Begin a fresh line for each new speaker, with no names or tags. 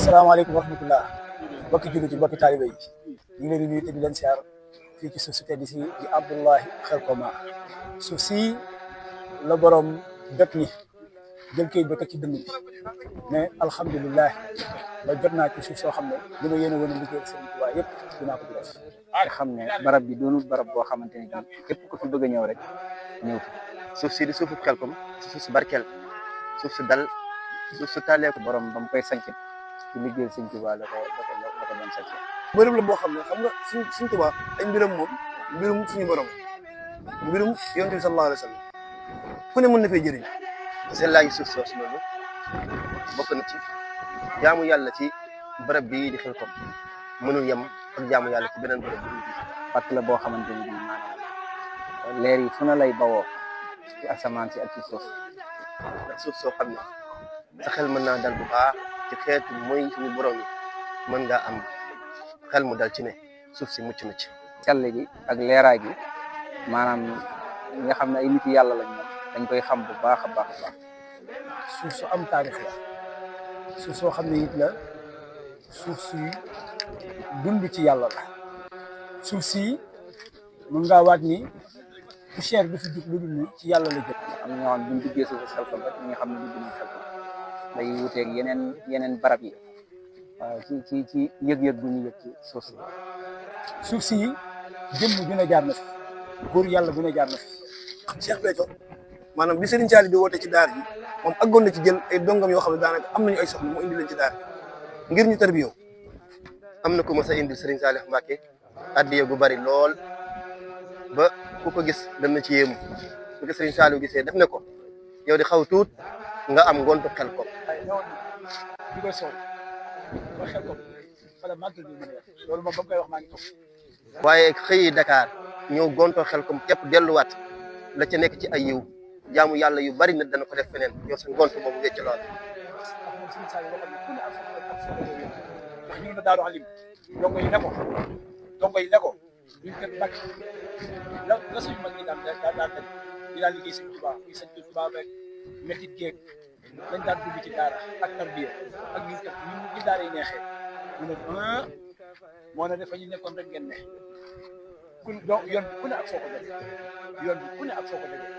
asalaamaaleykum wa rahmatullah bokki jullit yi bokki taalibe yi ñu ngi leen di nuyu te di leen siyaar fii ci suuf si tedd si di Abdullahi Xelcom suuf si la borom dëkk ni jël kayit ba teg ci dënn bi mais alhamdulilah ba jot naa ci suuf soo xam ne li ma yéene woon a liggéey Sëriñ Tuubaa yëpp dinaa ko ci def.
te xam ne barab bi doonul barab boo xamante ne bii képp ku fi bëgg a ñëw rek ñëw fi.
suuf si di suufu Xelcom suuf si barkeel suuf si dal suuf si taalee ko
borom ba mu koy sanc ci liggéeyal Sëriñ Tuubaa la ko doon sanc.
bërëb la boo xam ne xam nga Sëriñ Tuubaa ay mbiram moom mbirum suñu borom mbirum yonent bi sallallahu alayhi wa sallam ku ne mën na fay jëriñ.
seen laa ngi suuf soosu loolu bokk na ci jaamu yàlla ci barab bii di Xelcom mënul yem ak jaamu yàlla ci beneen barab bi.
pàcc la boo xamante ne bii maanaam leer yi fu na lay bawoo ci asamaan si ak ci suuf.
ndax suuf soo xam ne sa xel mën naa dal bu baax ci xeetu mooy suñu borom yi mën ngaa am xel mu dal ci ne suuf si mucc na ci.
càll gi ak leeraay gi maanaam nga xam ne ay nit yàlla lañ moom dañ koy xam bu baax a baax a baax.
suuf su am taarix la suuf soo xam ne it la suuf suy dund ci yàlla la suuf si mën ngaa waat ni poussière bi fi jug lu dul ni ci yàlla la jëm.
am na ñoo xam ne buñ duggee suuf Xelcom rek ñi nga xam ne dugg nañ Xelcom day wuteeg yeneen barab yi waaw ci yëg-yëg bu ñu yëg ci suuf si.
suuf si jëmm ju ne jaar na fi góor yàlla bu ne jaar na fi.
Cheikh Béthio maanaam bi Serigne Saliou di woote ci daar ji moom àggoon na ci jël ay dongam yoo xam ne daanaka am nañu ay soxna mu indi leen ci daar ngir ñu tarbiyoo.
am na ku mos a indil Serigne Saliou Mbacké addiya gu bari lool ba ku ko gis dem na ci yéemu bu ko Serigne Saliou gisee def ne ko yow di xaw tuut nga am ngontu Xelcom.
di ko soow ba Xelcom fa la màgg loolu moom ba mu koy wax maa ngi toog.
waaye xëyi Dakar ñëw gontoo Xelcom képp delluwaat la ca nekk ci ay yiw jaamu yàlla yu bari nag dana ko def feneen yow sa ngont moom wécc lool.
ndax ñu ngi Daaru Alim dongo yi ne ko duñ kat bàkk la suñu mag ñi daan di daan liggéey Sëriñ Tuubaa muy Sëriñ Tuubaa rek métit geeg lañ daan dugg ci daara ak tarbiya ak ñun kat ñun daara yi neexee mu ne moo ne dafa ñu nekkoon rek ngeen ne yoon bi ku ne ak foo ko déggee yoon bi ku ne ak foo ko déggee